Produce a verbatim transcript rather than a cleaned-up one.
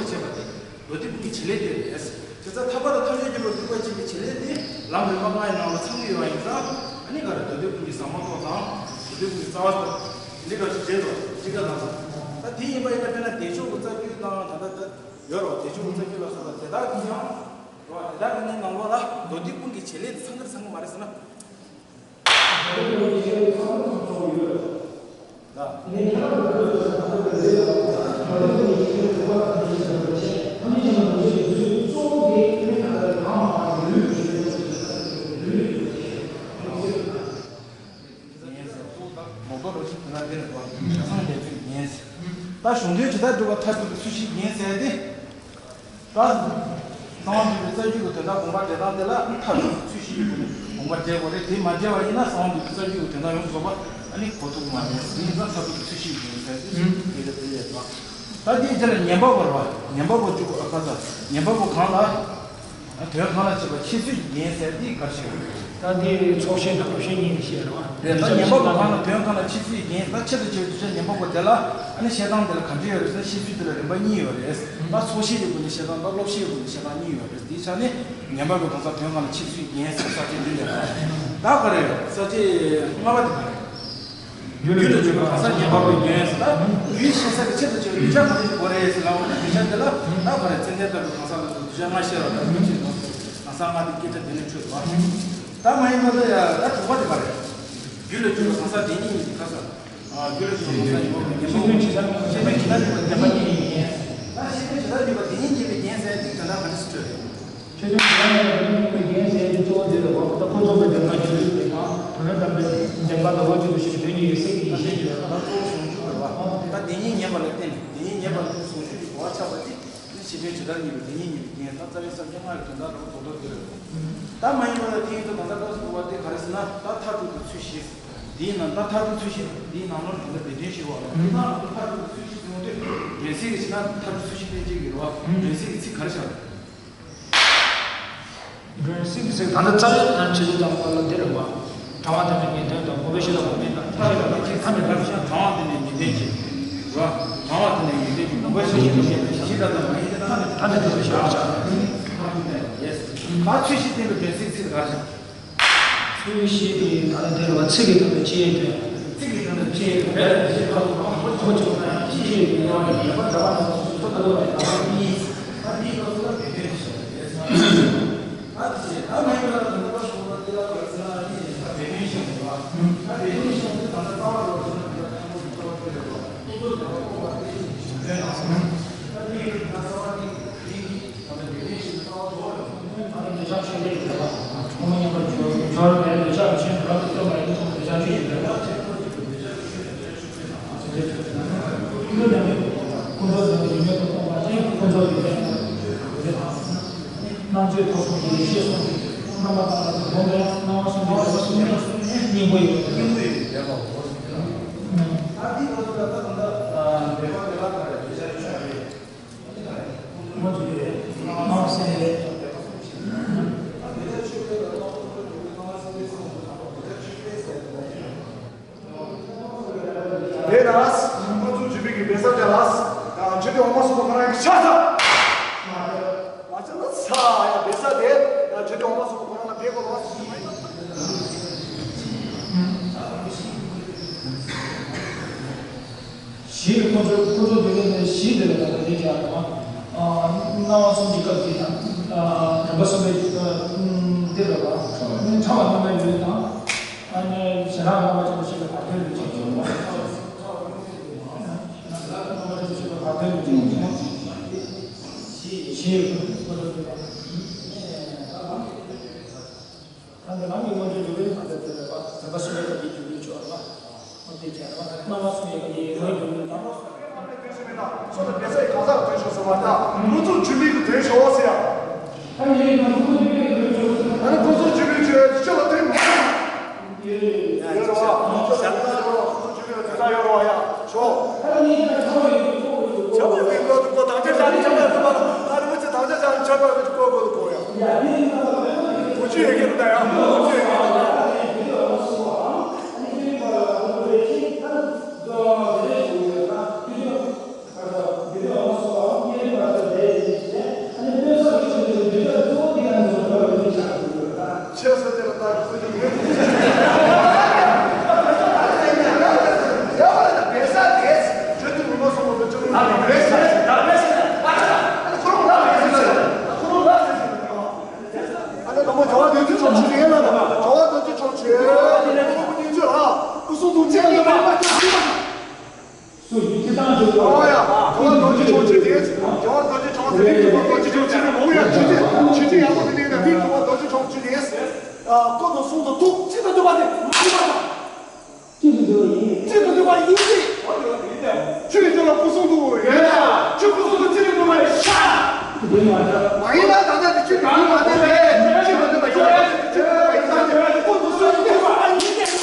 བྱེད་པ་དེ་མདོ་སྡེ་ཀུན་གྱི་བྱེད་ལས་དེ་རེད། བྱས་ཙང་ཐར་པ་དང་ཐར་ལམ་སྦྱོར་བ་སྒྲུབ་པར་བྱེད་པའི་བྱེད་ལས་དེ་ལམ་རིམ་པ་ལྔ་ཡི་ནང་ལ་ཚང་གི་ཡོད་པ་ཡིན་ཙང་། ཨ་ནི་ག་རེ། མདོ་སྡེ་ཀུན་གྱི་ཟབ་མོ་རྟོགས་དང་། མདོ་སྡེ་ཀུན་གྱི་རྩ་བ་དང་། འདི་འདྲ་ཞིག་བྱེད་དོ་ཅི་ག་ལ། ད་དེ་ཡིན་པ་ཡིན་ན་དཔེར་ན་བདེ་མཆོག་གི་རྩ་རྒྱུད་དང་། ད་ལྟ་ད་ཡོད་རོ། བདེ་མཆོག་གི་རྩ་རྒྱུད་ལ་སོགས་པ་དེ་དག་གི་ཡང་རོ། དེ་དག་གི་ནི་ནང་ལོགས་ལ་མདོ་སྡེ་ཀུན་གྱི་བྱེད་ལས་དེ་ཚང་གི་རེད་ཚང་གི་མ་རེད་ཟེར་ན། ད་གཞུང་དོན་ཇི་ལྟར་སྒྲུབ་པ་མཐར་ཐུག་གི་ཚུལ་བཞིས་བརྒྱན་ཟེར་ཏེ། ད་གསང་བ་འདུས་པའི་རྩ་རྒྱུད་ཀྱི་དོན་དག་དགོངས་པ་འགྲེལ་སྟངས་དེ་ལ་མཐར་ཐུག་ཚུལ་བཞིའི་སྒོ་ནས་དགོངས་པ་འགྲེལ་དགོས་རེད། དེ་མ་འགྲེལ་བ་ཡིན་ན་གསང་བ་འདུས་པའི་རྩ་རྒྱུད་ཀྱི་དོན་དག་ཡོངས་སུ་རྫོགས་པ་ཨ་ནི་གོ་ཐུབ་ཀྱི་མ་རེད། དེ་ཡིན་ཙང་མཐར་ཐུག་ཚུལ་བཞིའི་སྒོ་ནས་ཟེར་ཏེ་དེ་ལ་དེ་ལས་དང་། ད་དེའི་རྗེས་ལ་ཉན་པ་པོ་རེད་པ། ཉན་པ་པོ་བཅུ་པོ་ཨ་ཁ་ས། ཉན་པ་པོ་གང་ལ། དོན་གང་ལ་བྱེད་པ་ཕྱིས་ཚུལ་གྱིས་བརྒྱན་ཟེར་དེ་ག་རེ་བྱེད། ད་འདི་ཚོགས་ཤེས་དང་རབ་ཤེས་གཉིས་ནས་བཤད་རེད་པ། རེད། ད་ཉན་པ་པོ་གང་ལ་དོན་གང་ལ་ཕྱིས་ཚུལ་བརྒྱན། ད་ཆེད་དུ་བྱས་པའི་གདུལ་བྱ་ཉན་པ་པོ་དེ་ལ་ཨ་ནི་བཤད་སྟངས་དེ་ལ་ག་འདྲ་ཡོད་རེད་ཟེར་ན། བཤད་ཚུལ་དེ་ལ་རིམ་པ་གཉིས་ཡོད་རེད། ད་ཚོགས་ཤེས་ཀྱི་སྒོ་ནས་བཤད་སྟངས་དང་སློབ་ཤེས་ཀྱི་སྒོ་ནས་བཤད་སྟངས་གཉིས་ཡོད་རེད། དེའི་ཆ་ནས་ཉན་པ་པོའི་དོན་དག་དོན་གང་ལ་ཕྱིས་ཚུལ་བརྒྱན་ཟེར་ས་བཅད་འདི་ལས། ད་ག་རེ་ཡོད། ས་བཅད་ལྔ་པ་དེ་ག་རེ། རྒྱུད་ལ་འཇུག་པའི་གང་ཟག་ཉན་པ་པོའི་རྒྱན་ཟེར་ན། རྒྱུད་ཤེས་ས་གི་ཆེད་དུ་བྱས་པའི་གདུལ་བྱ་གང་ཞིག་དགོས་རེད་ཟེར་ལབ་པ་ན། གདུལ་བྱ་དེ་ལ་ད་ག་རེ། ཙནྡན་ལྟ་བུའི་གང་ཟག་ལ་སོགས་གདུལ་བྱ་ལྔ་བཤད་རོགས། ད་གདུལ་བྱའི་གང་ཟག་ལྔ་དེ་སྐད་ཆ་དེ་ནས་འཕྲོས་པ། ད་མ་ཡིན་པ་ལ་ཡ་ད་དྲུག་པ་དེ་ག་རེ། རྒྱུད་ལ་འཇུག་པའི་གང་ཟག་བདེན་གཉིས་གཉིས་ཀྱི་ཁ་ས། རྒྱུད་ལ་འཇུག་པའི་གང་ཟག་ཉན་པ་པོའི་རྒྱན་པོ། ཤེས་དོན་ཇི་ལྟར་མིན་པ་བདེན་པ་གཉིས་ཀྱི་རྒྱན། ད་ཤེས་དོན་ཇི་ལྟར་མིན་པ་བདེན་གཉིས་གཉིས་པའི་རྒྱན་ཟེར་དེ་དོན་དག་ག་འདྲ་སེ་འཕྲོས་རེད། ཆོས་ཅན། དེ་ལ་ནི་རྒྱུ་མིན་པའི་རྒྱན་ཟེར་དེ་གཙོ་བོ་འདི་རེད་པ། ད་ཀུན་རྫོབ་པའི་བདེན་པ་རྒྱུ་མཚན་དང་། དོན་ལ་དམ་པའི་བདེན་པ་ཟླ་བ་གཅིག་ཏུ་ཤེས་པའི་དོན་གཉིས་ཀྱི་སེམས་ཀྱི་ཡེ་ཤེས་ཀྱི། ད་གཙོ་བོ་ཟུང་འཇུག་རེད་པ། ད་བདེན་གཉིས་ཉན་པ་ལ་བརྟེན་ནས། བདེན་གཉིས་ཉན་པ་ལ་བརྟེན་ནས་ཟུང་འཇུག་གི་གོ་བ་ཆགས་པ་དེ་ནི་ཤེས་དོན་ཇི་ལྟར་མིན་པ་བདེན་གཉིས་ཉིད་ཀྱི་རྒྱན་དང་རྩ་བའི་སེམས་ཅན་ལྔ་ཡི་དོན་དག་ལ་རྡོག་རྡོག་དེ་རེད། ད་མ་ཡིན་པ་ལ་དེ་ཡིན་དུས་ད་ལྟ་སྐབས་སུ་བབས་པ་དེ་ག་རེ་ཟེར་ན། ད་མཐར་ཐུག་གི་ཚུལ་བཞི། དེའི་ནང་ད་མཐར་ཐུག་ཚུལ་བཞི་དེའི་ནང་ལོགས་ད་ལྟ་སྡེ་བདུན་ཞིག་ཡོད་པ་ལ། དེ་ནང་ལ་མཐར་ཐུག་གི་ཚུལ་བཞི་ཟེར་བ་དེ་སྒྲོན་གསལ་གྱི་ཕྱི་ནང་མཐར་ཐུག་ཚུལ་བཞི་བསྟན་བྱེད་ཀྱི་རེད་པ། སྒྲོན་གསལ་གྱི་ཚིག་ག་རེ་བྱ། སྒྲོན་གསལ་གྱི་ཚིག་ད་ལྟ་རྩ་བའི་དོན་ཆེད་དུ་བཏང་བ་ལ་འདི་རེད་པ། དྲང་བ་དེ་ནི་ངེས་དོན་དང་། གོམས་པའི་ཤེས་རབ་གོམས་ལྡན་དང་། ཐ་ཤལ་དང་ཐ་མལ་དང་། དྲང་བ་དེ་ནི་ངེས་དོན་གྱི་རེད་པ། དྲང་བ་དེ་ནི་ངེས་དོན་གྱི། གོམས་པའི་ཤེས་རབ་གོམས་ལྡན་དང་། ཞི་དྲག་དང་མ་ཡིན་ཏེ། ཐ་མལ་དང་། ཐ་མལ་དང་ཞི་བར་བྱ། ད་ཚུལ་བཞི་བསྟན་པའི་སྒྲོན་གསལ་ཚིག་ག་རེ་བྱ། ཚུལ་བཞི་དེ་ད་ལྟ་དེ་རེད་པ། ཚིག་གི་དོན་དང་སྤྱིའི་དོན། ཚིག་གི་དོན་དང་སྤྱིའི་དོན། དཔེར་ན་ཕྱིའི་ཁ་དོག་དང་ཁ་དོག་ཆོས་ཅན། ཕྱིའི་དོན་ཡང་ཡང་ཡོད་པ་འདྲ་བ་དང་སོ་སོ་ཁ་དོག་དང་ཁ་དོག་གཉིས། ད་འདིའི་སྐབས་སུ་ལ་བེད་སྤྱོད་བྱེད་པ་རེད། ད་དེ་བྱས་ད་མ་ཡིན་པ་ལ་དོན་དག་ཤོང་ན་དེ་ལ་ག་རེ་ཟེར་ན། ཨ་ནི་ད་བེད་སྤྱོད་བྱེད་པ་རེད་པ། ད་བེད་སྤྱོད་བྱེད་པ་དེ་ད་ལྟ་རྩ་བ་རེད་པ། ད་ལྟ་ཐལ་མོ་རྩ་བ་དེ་རེད་པ། ཁོ་ཚོ་དོན་དག་ཁོ་པ་དེ་ཞིག་དོན་དང་། ད་དེ་ཡིན་ད་རྩ་བ་དེ་དེ་ཡིན། དེ་ན་ཁོ་ཚོ་ཇུ་པི་གི་བེ་ས་དེ་ལ་ཡང་ཇུ་པི་འོ་མ་སོགས་པ་ཁོ་རང་གི་ཆ་ས། ང་ཚོ་ན་ས་ཡ་བེ་ས་དེ་ཡང་ཇུ་པི་འོ་མ་སོགས་པ་ཁོ་རང་ན་བེ་གོ་ལོ། བཞི་ཁོ་ཚོ་ཁོ་ཚོ་དེ་ནས་བཞི་དེ་ལ་ད་དེ་རྒྱག་རེད་པ། སྣང་བ་གསུམ་གྱི་སྐབས་དེ་དང་། རིམ་པ་གསུམ་པའི་དེ་རེད་པ། ཕྲ་བ་རྣམ་པ་ཡོད་དང་། ཨ་ནི་ཞེ་དྲག་རྣམ་པ་ཅན་ཞིག་ལ་བར་དོའི་ལུས་ཅན་ཡོད་པ། རྣམ་པ་ཅན་ཞིག་ལ་བར་དོའི་ལུས་ཅན་ཡོད་པ། ཞེས། ད་འདི་རང་གི་སྔོན་འགྲོའི་སྒྲུབ་པའི་ཕ་དེ་དེ་རེད་པ། རིམ་པ་གསུམ་པའི་སྐབས་ཀྱི་སྒྲུབ་པའི་ཆོས་རེད་པ། འོ་དེ་བྱས་རེད་པ། སྣང་བ་གསུམ་ཡོད་པ་དེ་ཡི་སྔོན་སྒྲུབ་པའི་དང་། སོ་ན་བེ་ས་ཡི་གང་ཟག་དོན་ཞུ་ཟེར་བ་ད། ཁོ་ཚོ་ཇུ་པི་གི་དོན་ཞུ་བ་ཟེར་ཡ། ད་ནི་ཁོ་ཚོ་ཇུ་པི་གི་དོན་ཞུ་ཟེར། ཨ་ནི་ཁོ་ཚོ་ཇུ་པི་ཆོས་ཅི་ལ་དོན་མ་ཡོད་རེད་པ། ཁོ་ཚོ་ཇུ་པི་ལ་དོན་དག་ཡོད་རེད་པ་ཡ། ཞོ། ཁྱབ་པའི་བློ་དུ་ཁོ་དང་ཆ་བྱ་ནི་ཁྱབ་པའི་བློ་དུ་ཁོ། ཨ་རི་བུ་ཚོ་དང་ཆ་བྱ་ནི་ཁྱབ་པའི་བློ་དུ་ཁོ་དགོས་དུ་ཁོ་ཡ། གོ་ཆི་ཡོད་ཀྱི་འདུག་ད་ཡ། གོ་ཆི་ཡོད་ཀྱི་འདུག་ད། རྒྱལ་བ་རྡོ་རྗེ་འཆང་ཟེར་རིགས་དྲུག་པ་རྡོ་རྗེ་འཆང་ཆེན་པོ་མང་ཡང་ཆོས་ཅན། ཆོས་ཅན་ཡག་པོ་དེ་ནས་རིགས་དྲུག་པ་རྡོ་རྗེ་འཆང་ཆོས་ཅན། ཨ། སྐུ་དང་གསུང་དང་ཐུགས་གཅིག་ཏུ་འདུས་པ་དེ་མ་ཡིན་པ་དང་། གཅིག་ཏུ་འདུས་པ་ཡིན་ཏེ། ཆོས་ཀྱི་རྒྱུད་ལ་སྐུ་གསུང་ཐུགས་ཡོད། ཆོས་སྐུ་གསུང་ཐུགས་གཅིག་ཏུ་འདུས་པ་ནི་ཤ། མ་ཡིན་ན་ད་ལྟ་དེ་ཆོས་ཀྱི་རྒྱུད་མ་བསྟན་པས། གཅིག་ཏུ་འདུས་པ་ཡིན་ན་གཅིག་ཏུ་འདུས་པ་ཡིན་ན་སྐུ་དང་གསུང་ཐུགས་ཡོད་པ་ཡིན་ཏེ།